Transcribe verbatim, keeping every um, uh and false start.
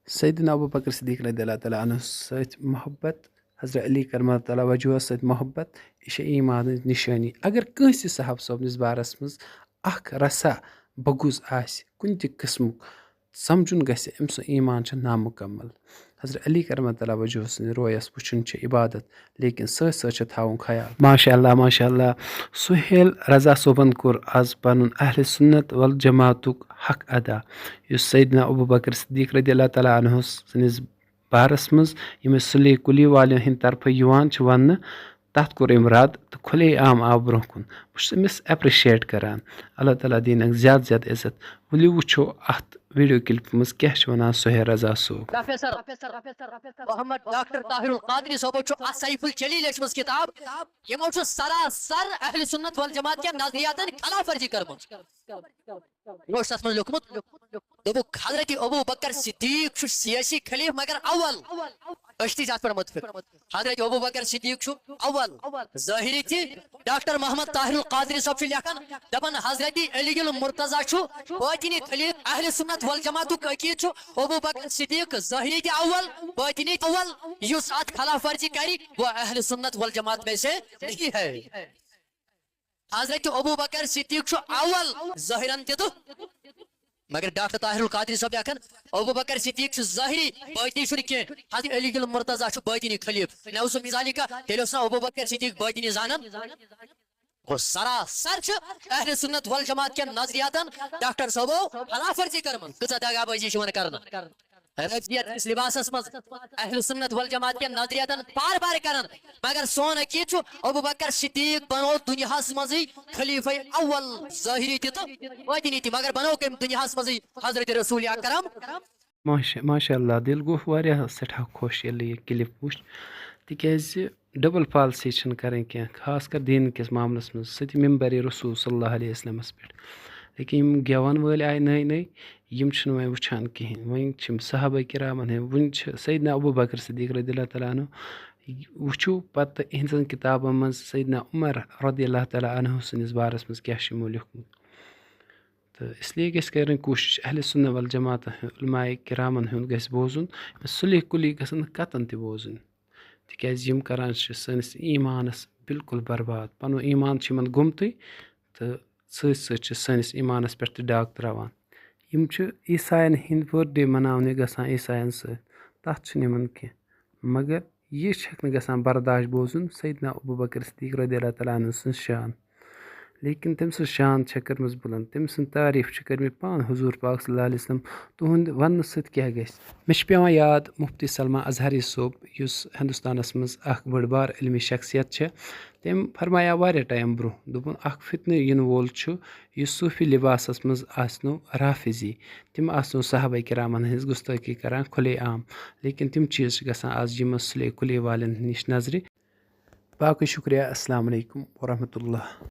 سیدنا ابو بکر صدیق رضی اللہ تعالیٰ عنہ سۭتۍ محبت، حضرت علی کرم اللہ تعالیٰ وجہس سۭتۍ محبت، یہِ چھےٚ ایٖمانٕچ نِشٲنی۔ اگر کٲنٛسہِ صحابہٕ صٲبنِس بارس منٛز اکھ رژھا بغض آسہِ، کُنہِ تہِ قٕسمُک، سمجھُن گژھِ، أمۍ سُنٛد ایٖمان چھُ نامُکمل۔ حضرت علی کرم اللہ تعالیٰ وجہہ سٕنٛدِ رویس وٕچھُن چھُ عبادت، لیکن سۭتۍ سۭتۍ چھُ تھاوُن خیال۔ ماشاء اللہ، ماشاء اللہ۔ سہیل رضا صٲبن کوٚر از پنُن اہل سنت والجماعتُک حق ادا، یُس سیدنا ابو بکر صدیق رضی اللہ تعالیٰ عنہ سٕنٛدِس بارس منٛز، ییٚمِس سُلے کُلی والٮ۪ن ہٕنٛدِ طرفہٕ یِوان چھُ وننہٕ، تتھ کوٚر أمۍ رد تہٕ کھُلے عام آو برٛونٛہہ کُن۔ بہٕ چھُس أمِس appreciate کران۔ اللہ تعالیٰ دِیِنَکھ زیادٕ زیادٕ عزت۔ ؤلِو وٕچھو اتھ video clip منٛز کیٛاہ چھُ ونان سہیل رضا صٲب۔ پروفیسر محمد ڈاکٹر طاہر القادری صٲبو چھُ اتھ سیف الجلیل لیچھمٕژ کتاب، یِمو چھُ سراسر اہل سنت والجماعت کٮ۪ن نظریاتن خلاف ورزی کٔرمٕژ۔ یہِ اوس تَتھ منٛز لیوٚکھمُت، دوٚپُکھ، حضرت ابو بکر صدیق چھُ سیاسی خلیفہ مگر اول۔ أسۍ تہِ چھِ اَتھ پٮ۪ٹھ مُتفِق۔ حضرت ابو بکر صدیق چھُ اول۔ ظٲہری تہِ، ڈاکٹر محمد طاہر القادری صٲب چھُ لیکھان، دَپان، حضرت علی المرتضیٰ چھُ باطنی خلیفہ۔ اہل سنت والجماعتُک عقیدٕ چھُ ابو بکر صدیق ظٲہری تہِ اول، باطنی تہِ اول۔ یُس اَتھ خلاف ورزی کرِ، وہ اہل سنت والجماعت میں سے نہیں ہے۔ حضرت ابو بکر صدیق چھُ اول ظٲہرن تہِ تہٕ، مگر ڈاکٹر طاہر القادری صٲب لیکھان، ابو بکر صدیق چھُ ظٲہری، باطنی چھُنہٕ کینٛہہ۔ حضرت علی المرتضیٰ چھُ باطنی خلیفہ۔ نعوذ من ذالک، تیٚلہِ اوس نہٕ ابو بکر صدیق باطنی زانان۔ گوٚو، سراسر چھُ اہل سنت والجماعت کٮ۪ن نظریاتن ڈاکٹر صٲبو خلاف ورزی کٔرمٕژ۔ کۭژاہ دغابٲزی چھِ یِوان کرنہٕ۔ رٲبضیت کِس لباسس منٛز اہل سنت والجماعت کٮ۪ن نظریاتن پار پار کران، مگر سون عقیدٕ چھُ، ابو بکر صدیق بنو دُنیاہس منٛزٕے خلیفہ اول، ظٲہری تہِ تہٕ باطنی تہِ، مگر بنو کٔمۍ دُنیاہس منٛزٕے؟ حضرت رسول اکرم۔ ماشا-، ماشاء اللہ، دِل گوٚو واریاہ سٮ۪ٹھاہ خۄش ییٚلہِ یہِ clip وٕچھ، تِکیٛازِ double policy چھِنہٕ کَرٕنۍ کینٛہہ، خاص کر دیٖن کِس معاملَس منٛز، سُہ تہِ ممبرِ رسول صلی اللہ علیہ وسلمَس پٮ۪ٹھ۔ لیکن یِم گٮ۪وَن وٲلۍ آیہِ نٔے نٔے، یِم چھِنہٕ وۄنۍ وٕچھان کِہیٖنۍ۔ وۄنۍ چھِ یِم صحابہ کرامَن ہٕنٛدۍ، وٕنہِ چھِ سیدنا ابو بکر صدیق رضی اللہ تعالیٰ عنہ، وٕچھِو پَتہٕ یِہٕنٛزَن کِتابَن منٛز سیدنا عمر رضی اللہ تعالیٰ عنہ سٕنٛدِس بارَس منٛز کیٛاہ چھُ یِمو لیوٚکھمُت۔ تہٕ اس لیے گژھِ کَرٕنۍ کوٗشِش اہل سُنہ والجماعت ہُنٛد، علماء کرامَن ہُنٛد گژھِ بوزُن، سُلے کُلی گژھن نہٕ کَتَن تہِ بوزٕنۍ، تِکیٛازِ یِم کَران چھِ سٲنِس ایٖمانَس بالکل برباد۔ پَنُن ایٖمان چھُ یِمَن گوٚمتٕے تہٕ سۭتۍ سۭتۍ چھِ سٲنِس ایٖمانَس پٮ۪ٹھ تہِ ڈاکھ ترٛاوان۔ یِم چھِ عیٖسایَن ہِنٛدۍ birthday مناونہِ گژھان عیٖسایَن سۭتۍ، تَتھ چھُنہٕ یِمَن کینٛہہ، مگر یہِ چھَکھ نہٕ گژھان برداش بوزُن سیدنا ابو بکر صدیق رضی اللہ تعالیٰ عنہ سٕنٛز شان۔ لیکن تٔمۍ سٕنٛز شان چھےٚ کٔرمٕژ بُلند، تٔمۍ سٕنٛز تعریٖف چھِ کٔرمٕتۍ پانہٕ حضوٗر پاک صلی اللہ علیہ وسلم۔ تُہُنٛد وننہٕ سۭتۍ کیٛاہ گژھِ؟ مےٚ چھُ پٮ۪وان یاد مفتی سلمان اظہری صٲب، یُس ہندوستانس منٛز اکھ بٔڑ بار علمی شخصیت چھےٚ۔ تٔمۍ فرمایاو واریاہ ٹایم برٛونٛہہ، دوٚپُن، اکھ فتنہٕ یِنہٕ وول چھُ، یُس صوٗفی لباسس منٛز آسنو رافضی۔ تِم آسنو صحابہ کرامن ہٕنٛز گُستٲخی کران کھُلے عام، لیکن تِم چیٖز چھِ گژھان آز یِمن سُلے کُلے والٮ۪ن نِش نظرِ۔ باقٕے شُکریہ، السلام علیکم ورحمۃ اللہ۔